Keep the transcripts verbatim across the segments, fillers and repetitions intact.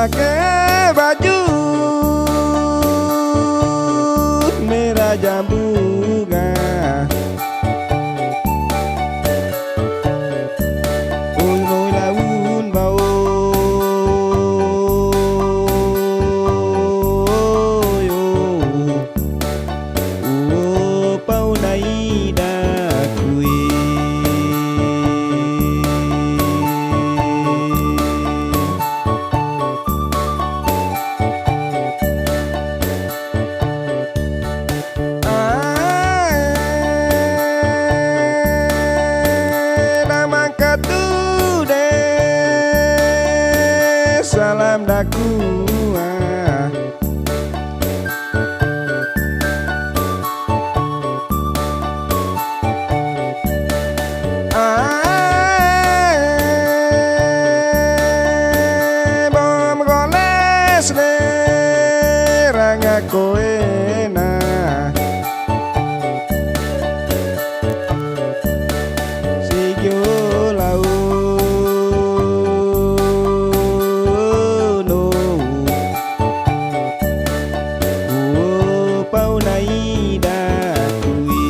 Pake baju merah jambunga, unoi laun bao yo. O pau nai daku e. Ae, damang katu de, salam daku ah. Ae, bom goles le ranga koena. Sigio lau no. O pau nai daku e.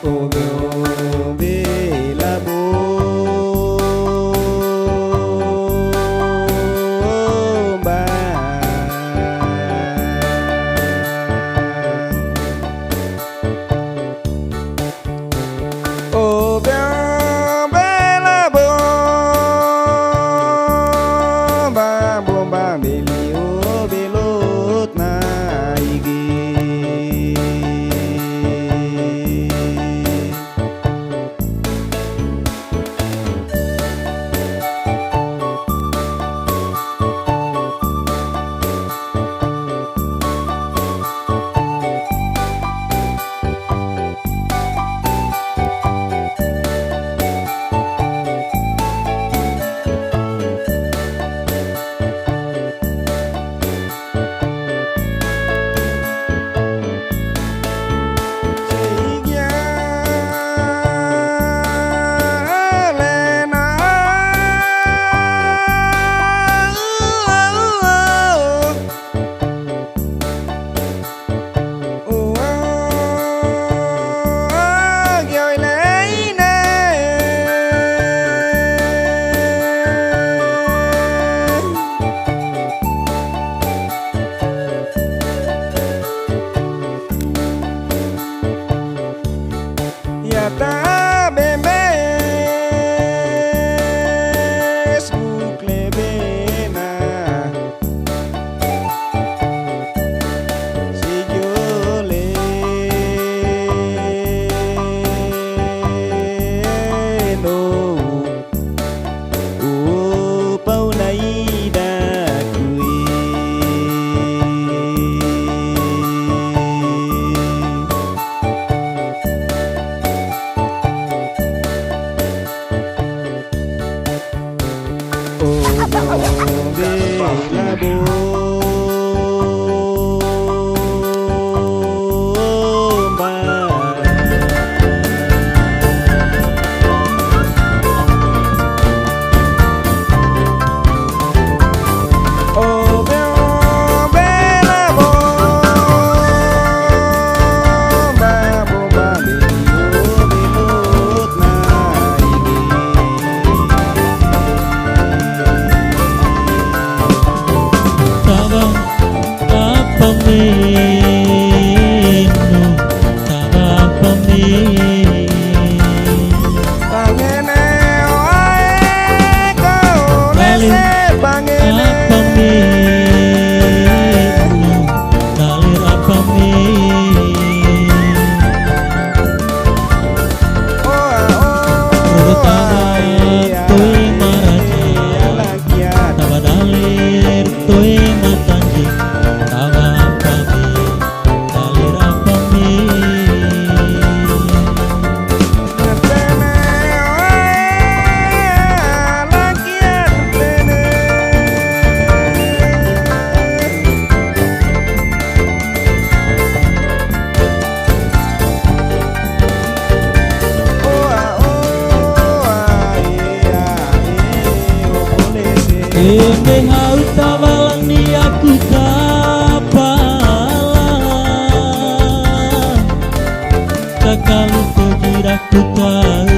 Obe, obe, la bomba. Obe, obe, la bomba, bomba, beli, obe, lot, na, igi. Ya ta bembes bukle bena. Sijole no. O pau nai daku e. O bombe la bomba. Hau tawalang ni aku tapalang. Takalu togi raku tau